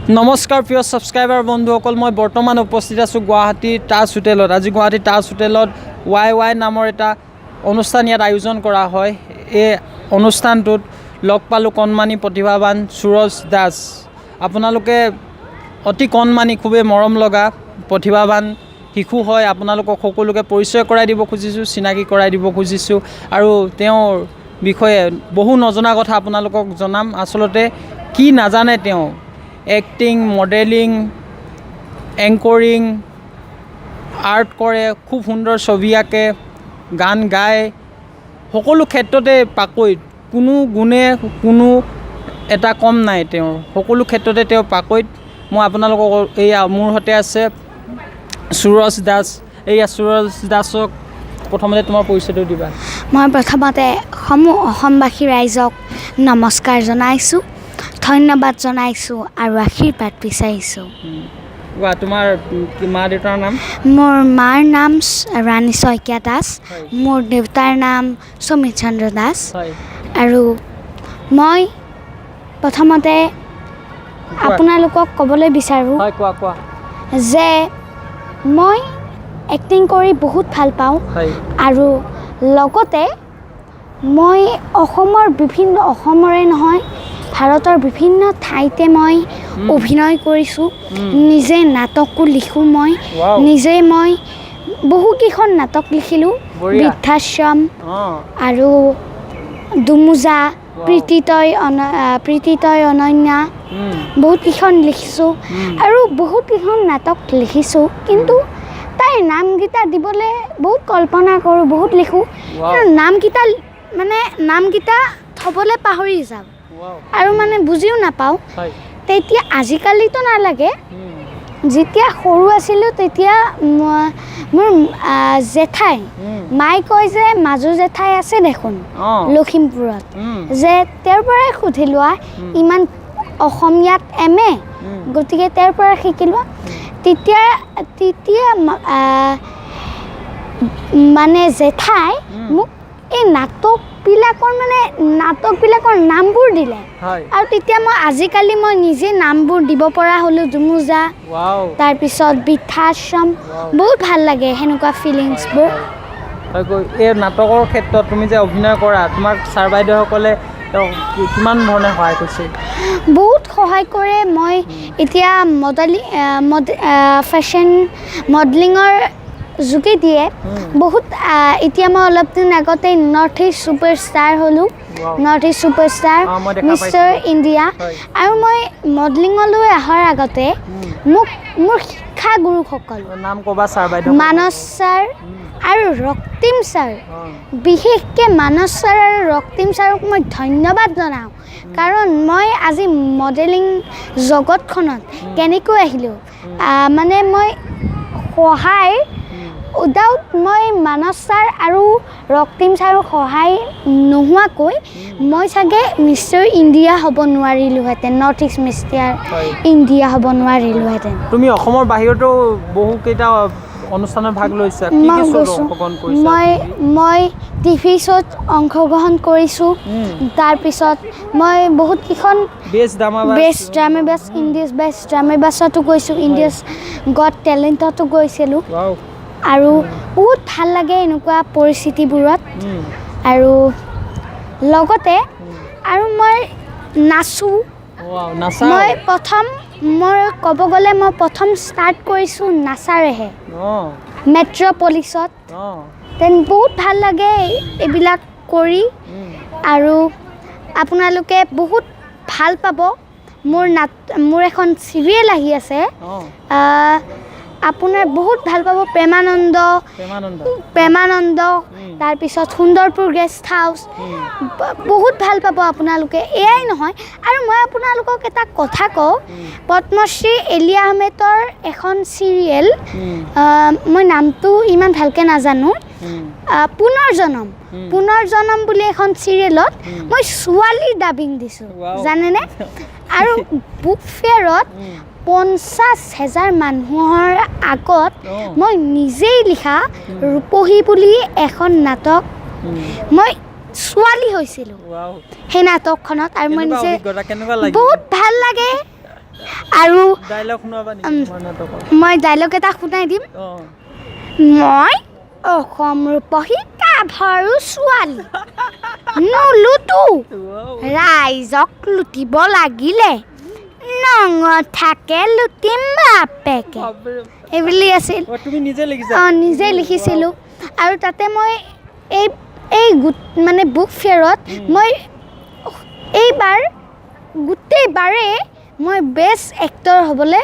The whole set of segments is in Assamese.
নমস্কাৰ প্ৰিয় ছাবস্ক্ৰাইবাৰ বন্ধুসকল, মই বৰ্তমান উপস্থিত আছোঁ গুৱাহাটীৰ তাজ হোটেলত। আজি গুৱাহাটীৰ তাজ হোটেলত ৱাই ৱাই নামৰ এটা অনুষ্ঠান ইয়াত আয়োজন কৰা হয়। এই অনুষ্ঠানটোত লগ পালোঁ কণমানি প্ৰতিভাৱান সুৰজ দাস। আপোনালোকে অতি কণমানি, খুবেই মৰম লগা প্ৰতিভাৱান শিশু হয়। আপোনালোকক সকলোকে পৰিচয় কৰাই দিব খুজিছোঁ, চিনাকি কৰাই দিব খুজিছোঁ আৰু তেওঁৰ বিষয়ে বহু নজনা কথা আপোনালোকক জনাম। আচলতে কি নাজানে তেওঁ? এক্টিং, মডেলিং, এংকৰিং, আৰ্ট কৰে, খুব সুন্দৰ ছবি আঁকে, গান গায়, সকলো ক্ষেত্ৰতে পাকৈত। কোনো গুণে কোনো এটা কম নাই তেওঁৰ, সকলো ক্ষেত্ৰতে তেওঁ পাকৈত। মই আপোনালোকক এইয়া মোৰ সৈতে আছে সুৰজ দাস। এইয়া সুৰজ দাসক প্ৰথমতে তোমাৰ পৰিচয়টো দিবা। মই প্ৰথমতে সমূহ অসমবাসী ৰাইজক নমস্কাৰ জনাইছোঁ, ধন্যবাদ জনাইছোঁ আৰু আশীৰ্বাদ বিচাৰিছোঁ। কোৱা, তোমাৰ কি মা দেউতাৰ নাম? মোৰ মাৰ নাম ৰাণী শইকীয়া দাস। মোৰ দেউতাৰ নাম সুমিত চন্দ্ৰ দাস। আৰু মই প্ৰথমতে আপোনালোকক ক'বলৈ বিচাৰোঁ হয়, কোৱা কোৱা। যে মই এক্টিং কৰি বহুত ভাল পাওঁ আৰু লগতে মই অসমৰ বিভিন্ন, অসমৰে নহয়, ভাৰতৰ বিভিন্ন ঠাইতে মই অভিনয় কৰিছোঁ। নিজে নাটকো লিখোঁ মই। নিজে মই বহুকেইখন নাটক লিখিলোঁ। বৃদ্ধাশ্ৰম আৰু দুমোজা, প্ৰীতিতয় অনন্যা, বহুতকেইখন লিখিছোঁ আৰু বহুতকেইখন নাটক লিখিছোঁ। কিন্তু তাইৰ নামকেইটা দিবলৈ বহুত কল্পনা কৰোঁ, বহুত লিখোঁ, কিন্তু নামকেইটা মানে নামকেইটা থ'বলৈ পাহৰি যাওঁ আৰু মানে বুজিও নাপাওঁ। তেতিয়া আজিকালিতো নালাগে, যেতিয়া সৰু আছিলোঁ তেতিয়া মোৰ জেঠাই, মায়ে কয় যে মাজু জেঠাই আছে দেখোন লখিমপুৰত, যে তেওঁৰ পৰাই সুধি লোৱা, ইমান অসমীয়াত এম.এ., গতিকে তেওঁৰ পৰা শিকি লোৱা। তেতিয়া তেতিয়া মানে জেঠাই মোক এই নাটকবিলাকৰ মানে নাটকবিলাকৰ নামবোৰ দিলে আৰু তেতিয়া মই আজিকালি মই নিজে নামবোৰ দিব পৰা হ'লোঁ, দুমোজা, তাৰপিছত বৃদ্ধাশ্ৰম। বহুত ভাল লাগে সেনেকুৱা ফিলিংছবোৰ। হয়, এই নাটকৰ ক্ষেত্ৰত তুমি যে অভিনয় কৰা, তোমাক ছাৰ বাইদেউসকলে তেওঁ কিমান ধৰণে সহায় কৰিছে? বহুত সহায় কৰে। মই এতিয়া মডেলিং, ফেশ্বন মডেলিঙৰ যোগেদিয়ে বহুত এতিয়া মই অলপ দিন আগতে নৰ্থ ইষ্ট ছুপাৰ ষ্টাৰ হ'লোঁ। নৰ্থ ইষ্ট ছুপাৰ ষ্টাৰ, মই দেখা মিষ্টাৰ পাইছিলোঁ। ইণ্ডিয়া। আৰু মই মডেলিঙলৈ অহাৰ আগতে মোক মোৰ শিক্ষাগুৰুসকল নাম ক'বা ছাৰ বাইদেউ। মানস ছাৰ আৰু ৰক্তিম ছাৰ, বিশেষকৈ মানস ছাৰ আৰু ৰক্তিম ছাৰক মই ধন্যবাদ জনাওঁ। কাৰণ মই আজি মডেলিং জগতখনত কেনেকৈ আহিলোঁ, মানে মই সহায় উইদাউট মই মানস ছাৰ আৰু ৰক্তিম ছাৰৰ সহায় নোহোৱাকৈ মই চাগে মিষ্টাৰ ইণ্ডিয়া হ'ব নোৱাৰিলোঁহেঁতেন, নৰ্থ ইষ্ট মিষ্টাৰ ইণ্ডিয়া হ'ব নোৱাৰিলোঁহেঁতেন। তুমি অসমৰ বাহিৰতো বহুকেইটা অনুষ্ঠানত ভাগ লৈছা। কি মই কি শ্ব'ত গৈছোঁ। অংশগ্ৰহণ কৰিছা? মই টিভি শ্ব'ত অংশগ্ৰহণ কৰিছোঁ। তাৰপিছত মই বহুতকেইখন best drama. Best drama bus, India's best drama বাছতো গৈছোঁ, ইণ্ডিয়াছ গট টেলেণ্টতো গৈছিলোঁ আৰু বহুত ভাল লাগে এনেকুৱা পৰিস্থিতিবোৰত। আৰু লগতে আৰু মই নাচোঁ। নাচা? মই প্ৰথম, মই ক'ব গ'লে মই প্ৰথম ষ্টাৰ্ট কৰিছোঁ নাচাৰেহে, মেট্ৰ'পলিছত। Then বহুত ভাল লাগে এইবিলাক কৰি আৰু আপোনালোকে বহুত ভাল পাব। মোৰ নাট, মোৰ এখন চিৰিয়েল আহি আছে, আপোনাৰ বহুত ভাল পাব, প্ৰেমানন্দ। প্ৰেমানন্দ। প্ৰেমানন্দ, তাৰপিছত সুন্দৰপুৰ গেষ্ট হাউচ। বহুত ভাল পাব আপোনালোকে। এয়াই নহয়, আৰু মই আপোনালোকক এটা কথা কওঁ, পদ্মশ্ৰী এলি আহমেদৰ এখন চিৰিয়েল, মই নামটো ইমান ভালকৈ নাজানো, পুনৰ্জনম, পুনৰ্জনম বুলি এখন চিৰিয়েলত মই ছোৱালীৰ ডাবিং দিছোঁ, জানেনে? আৰু বুক ফেয়াৰত 50,000 মানুহৰ আগত মই নিজেই লিখা ৰূপহী বুলি এখন নাটক মই ছোৱালী হৈছিলোঁ সেই নাটকখনত আৰু মই কেনেকুৱা নিজে অভিজ্ঞতা, কেনেকুৱা লাগিল? বহুত ভাল লাগে। আৰু ডাইলগ শুনাবা নেকি তোমাৰ নাটকৰ? মই ডাইলগ এটা শুনাই দিম। অঁ। মই অসম ৰূপহী গাভৰু ছোৱালী, নোলুটো ৰাইজক লুটিব লাগিলে, নঙঠাকে লুটিম বাপেকে, এইবুলি আছিল। অ, তুমি নিজে লিখিছা? অঁ, নিজে লিখিছিলোঁ। আৰু তাতে মই এই গোট মানে বুক ফেয়াৰত মই এইবাৰ গোটেইবাৰেই মই বেষ্ট এক্টৰ হ'বলৈ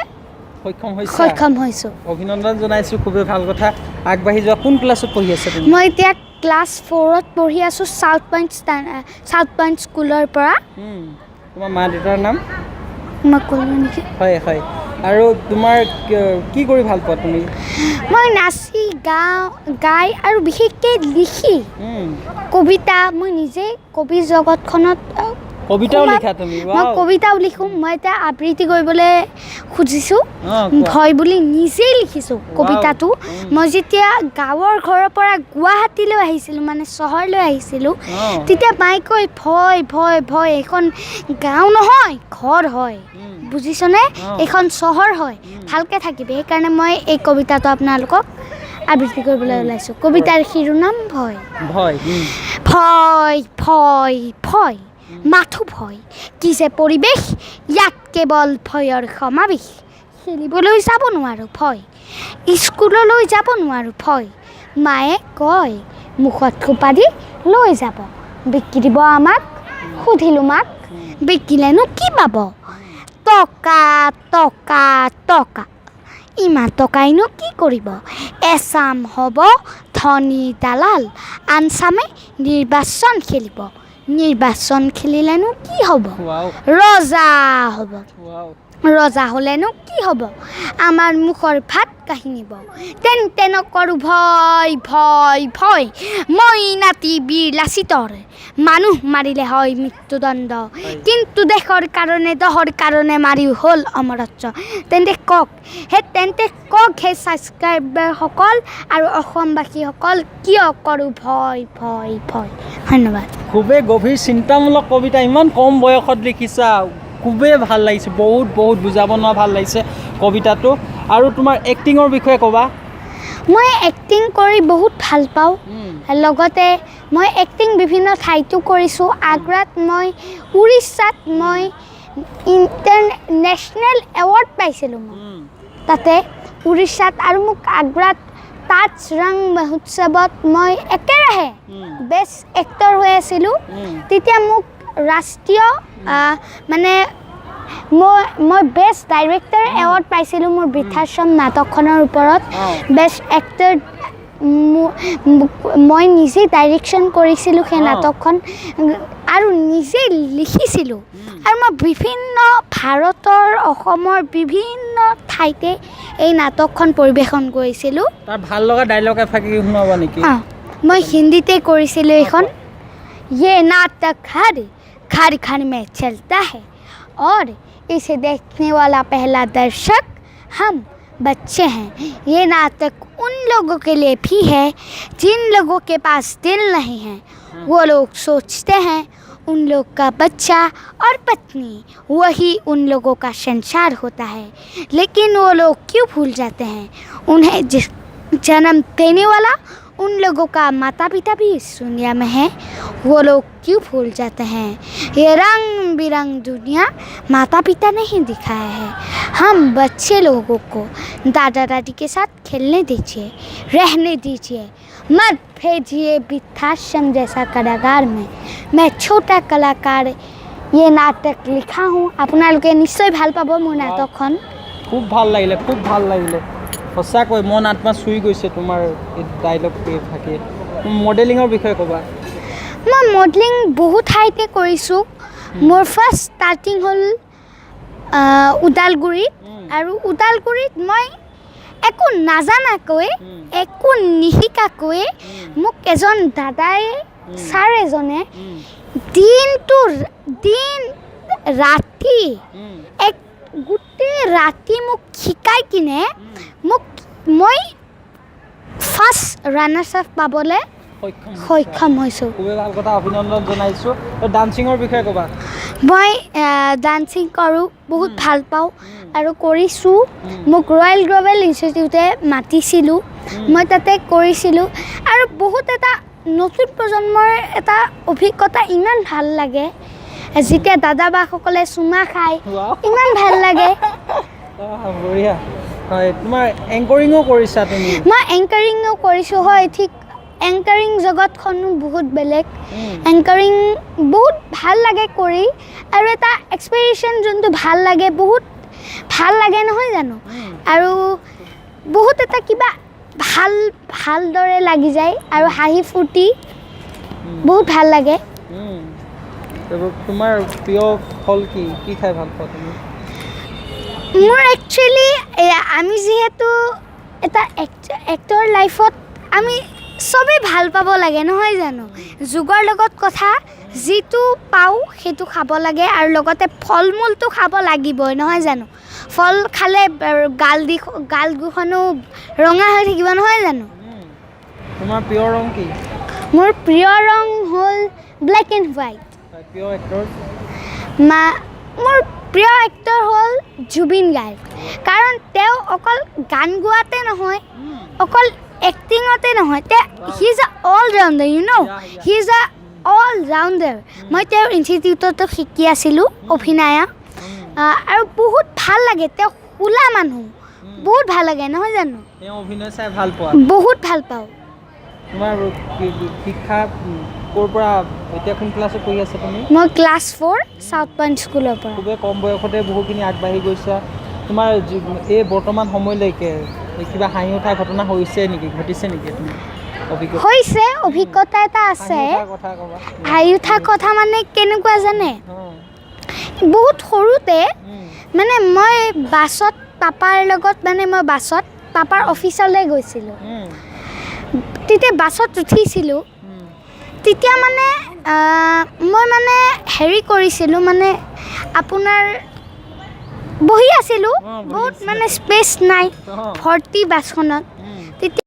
সক্ষম হৈছা? সক্ষম হৈছোঁ। অভিনন্দন জনাইছোঁ, খুবেই ভাল কথা, আগবাঢ়ি যোৱা। কোন ক্লাছত পঢ়ি আছা তুমি? মই এতিয়া ক্লাছ ফ'ৰত পঢ়ি আছোঁ, চাউথ পইণ্ট স্কুলৰ পৰা। তোমাৰ মা দেউতাৰ নাম? মই ক'লোঁ নেকি? হয় হয়। আৰু তোমাৰ কি কৰি ভাল পোৱা তুমি? মই নাচি, গাওঁ, গাই আৰু বিশেষকৈ লিখি কবিতা। মই নিজে কবি জগতখনত কবিতাও লিখা তুমি? মই Wow! কবিতাও লিখোঁ। মই এতিয়া আবৃত্তি কৰিবলৈ খুজিছোঁ। অঁ, কোৱা। ভয় বুলি নিজেই লিখিছোঁ কবিতাটো। মই যেতিয়া গাঁৱৰ ঘৰৰ পৰা গুৱাহাটীলৈ আহিছিলোঁ, মানে চহৰলৈ আহিছিলোঁ, তেতিয়া মায়ে কয়, "ভয়, ভয়, ভয়, এইখন গাঁও নহয়, ঘৰ হয়, বুজিছনে? এইখন চহৰ হয়, ভালকৈ থাকিবি।" সেইকাৰণে মই এই কবিতাটো আপোনালোকক আবৃত্তি কৰিবলৈ ওলাইছোঁ। কবিতাৰ শিৰোনাম ভয়। ভয়। ভয়, ভয়, ভয়, মাথো ভয়। কি যে পৰিৱেশ, ইয়াত কেৱল ভয়ৰ সমাৱেশ। খেলিবলৈ যাব নোৱাৰোঁ, ভয়। স্কুললৈ যাব নোৱাৰোঁ, ভয়। মায়ে কয়, মুখত সোপা দি লৈ যাব, বিকি দিব আমাক। সুধিলোঁ মাক, বিকিলেনো কি পাব? টকা, টকা, টকা, ইমান টকাইনো কি কৰিব? এচাম হ'ব ধনী দালাল, আনচামে নিৰ্বাচন খেলিব। নিৰ্বাচন খেলিলেনো কি হ'ব? ৰজা হ'ব। ৰজা হ'লেনো কি হ'ব? আমাৰ মুখৰ ভাত কাঢ়ি নিব। তেন্তে নকৰোঁ ভয়, ভয়, ভয়। মই নাতি বীৰ লাচিতৰ। মানুহ মাৰিলে হয় মৃত্যুদণ্ড, কিন্তু দেশৰ কাৰণে, দহৰ কাৰণে মাৰিও হ'ল অমৰত্ব। তেন্তে কওক হে ছাবস্ক্ৰাইবাৰসকল আৰু অসমবাসীসকল, কিয় কৰোঁ ভয়, ভয়, ভয়? ধন্যবাদ। খুবেই গভীৰ চিন্তামূলক কবিতা ইমান কম বয়সত লিখিছা। খুবেই ভাল লাগিছে, বহুত বহুত বুজাব নোৱাৰা ভাল লাগিছে কবিতাটো। আৰু তোমাৰ এক্টিঙৰ বিষয়ে ক'বা। মই এক্টিং কৰি বহুত ভাল পাওঁ। লগতে মই এক্টিং বিভিন্ন ঠাইতো কৰিছোঁ। আগ্ৰাত মই, উৰিষ্যাত মই ইণ্টাৰনেশ্যনেল এৱাৰ্ড পাইছিলোঁ মই তাতে উৰিষ্যাত। আৰু মোক আগ্ৰাত তাজ ৰং মহোৎসৱত মই একেৰাহে বেষ্ট এক্টৰ হৈ আছিলোঁ। তেতিয়া মোক ৰাষ্ট্ৰীয় মানে মই বেষ্ট ডাইৰেক্টৰ এৱাৰ্ড পাইছিলোঁ মোৰ বৃদ্ধাশ্ৰম নাটকখনৰ ওপৰত। বেষ্ট এক্টৰ মই নিজেই ডাইৰেকশ্যন কৰিছিলোঁ সেই নাটকখন আৰু নিজেই লিখিছিলোঁ। আৰু মই বিভিন্ন ভাৰতৰ, অসমৰ বিভিন্ন ঠাইতে এই নাটকখন পৰিৱেশন কৰিছিলোঁ। তাৰ ভাল লগা ডাইলগ এফাঁকি শুনাবা নেকি? অঁ, মই হিন্দীতে কৰিছিলোঁ এইখন। ये नाटक हर घर घर में चलता है और इसे देखने वाला पहला दर्शक हम बच्चे हैं। ये नाटक उन लोगों के लिए भी है जिन लोगों के पास दिल नहीं है। वो लोग सोचते हैं उन लोग का बच्चा और पत्नी, वही उन लोगों का संसार होता है। लेकिन वो लोग क्यों भूल जाते हैं, उन्हें जिस जन्म देने वाला उन लोगों का माता पिता भी इस दुनिया में है। वो लोग क्यों भूल जाते हैं, ये रंग बिरंग दुनिया माता पिता ने ही दिखाया है। हम बच्चे लोगों को दादा दादी के साथ खेलने दीजिए, रहने दीजिए, मत भेजिए वृद्धाश्रम जैसा कारागार में। मैं छोटा कलाकार ये नाटक लिखा हूँ। আপোনালোকে নিশ্চয় ভাল পাব মোৰ নাটকখন। খুব ভাল লাগিলে, খুব ভাল লাগিলে সঁচাকৈ। মন আত্মা চুই গৈছে তোমাৰ এই ডাইলগ ফাঁকি। মডেলিঙৰ বিষয়ে ক'বা। মই মডেলিং বহু ঠাইতে কৰিছোঁ। মোৰ ফাৰ্ষ্ট ষ্টাৰ্টিং হ'ল ওদালগুৰিত। আৰু ওদালগুৰিত মই একো নাজানাকৈ, একো নিশিকাকৈ মোক এজন দাদাই, ছাৰ এজনে দিনটো দিন ৰাতি এক গোটেই ৰাতি মোক শিকাই কিনে মোক মই ফাৰ্ষ্ট ৰানাৰ্ছ আপ পাবলৈ সক্ষম হৈছা। সক্ষম হৈছোঁ। খুবেই ভাল কথা, অভিনন্দন জনাইছোঁ। ডান্সিঙৰ বিষয়ে ক'বা। মই ডান্সিং কৰোঁ, বহুত ভাল পাওঁ আৰু কৰিছোঁ। মোক ৰয়েল গ্ল'বেল ইনষ্টিটিউটে মাতিছিলোঁ, মই তাতে কৰিছিলোঁ আৰু বহুত এটা নতুন প্ৰজন্মৰ এটা অভিজ্ঞতা, ইমান ভাল লাগে যেতিয়া দাদা বাসকলে চুমা খায়। ইমান ভাল লাগে। আহ, বঢ়িয়া। হয়, তোমাৰ এংকৰিঙো কৰিছা তুমি? মই এংকাৰিঙো কৰিছোঁ, হয়, ঠিক। এংকাৰিং জগতখনো বহুত বেলেগ। এংকাৰিং বহুত ভাল লাগে কৰি আৰু এটা এক্সপিৰিয়েশ্যন যোনটো ভাল লাগে, বহুত ভাল লাগে, নহয় জানো? আৰু বহুত এটা কিবা ভাল ভালদৰে লাগি যায় আৰু হাঁহি ফূৰ্তি বহুত ভাল লাগে। তাৰপৰা তোমাৰ প্ৰিয় ফল কি? কি খাই ভাল পোৱা তুমি? মোৰ একচুৱেলি আমি যিহেতু এটা এক্টৰ লাইফত আমি চবেই ভাল পাব লাগে, নহয় জানো? যুগৰ লগত কথা, যিটো পাওঁ সেইটো খাব লাগে আৰু লগতে ফল মূলটো খাব লাগিবই, নহয় জানো? ফল খালে গাল দি গাল দুখনো ৰঙা হৈ থাকিব, নহয় জানো? তোমাৰ প্ৰিয় ৰং কি? মোৰ প্ৰিয় ৰং হ'ল ব্লেক এণ্ড হোৱাইট। হয়, প্ৰিয় এক্টৰ? মোৰ প্ৰিয় এক্টৰ হ'ল জুবিন গাৰ্গ, কাৰণ তেওঁ অকল গান গোৱাতে নহয়, অকল এক্টিঙতে নহয়, তেওঁ he is a all rounder. He is a all rounder. মই তেওঁৰ ইনষ্টিটিউটতো শিকি আছিলোঁ অভিনয়া আৰু বহুত ভাল লাগে। তেওঁ খোলা মানুহ, বহুত ভাল লাগে, নহয় জানো? তেওঁ অভিনয় চাই ভাল পোৱা? বহুত ভাল পাওঁ। তোমাৰ শিক্ষা ক'ৰ পৰা, এতিয়া কোন ক্লাছত পঢ়ি আছা তুমি? মই ক্লাছ 4, চাউথ পইণ্ট স্কুলৰ পৰা। খুবেই কম বয়সতে বহুখিনি আগবাঢ়ি গৈছা। তোমাৰ এই বৰ্তমান সময়লৈকে এই কিবা হাঁহি উঠা ঘটনা হৈছে নেকি, ঘটিছে নেকি তোমাৰ অভিজ্ঞতা? হৈছে, অভিজ্ঞতা এটা আছে। হাঁহি উঠা কথা ক'বা। হাঁহি উঠা কথা মানে কেনেকুৱা জানে? বহুত সৰুতে মানে মই বাছত পাপাৰ লগত, মানে মই বাছত পাপাৰ অফিচলৈ গৈছিলোঁ। তেতিয়া বাছত উঠিছিলোঁ। তেতিয়া মানে মই মানে হেৰি কৰিছিলোঁ, মানে আপোনাৰ বহি আছিলোঁ। বহি বহুত আছিলা। মানে স্পেচ নাই, ভৰ্তি বাছখনত। তেতিয়া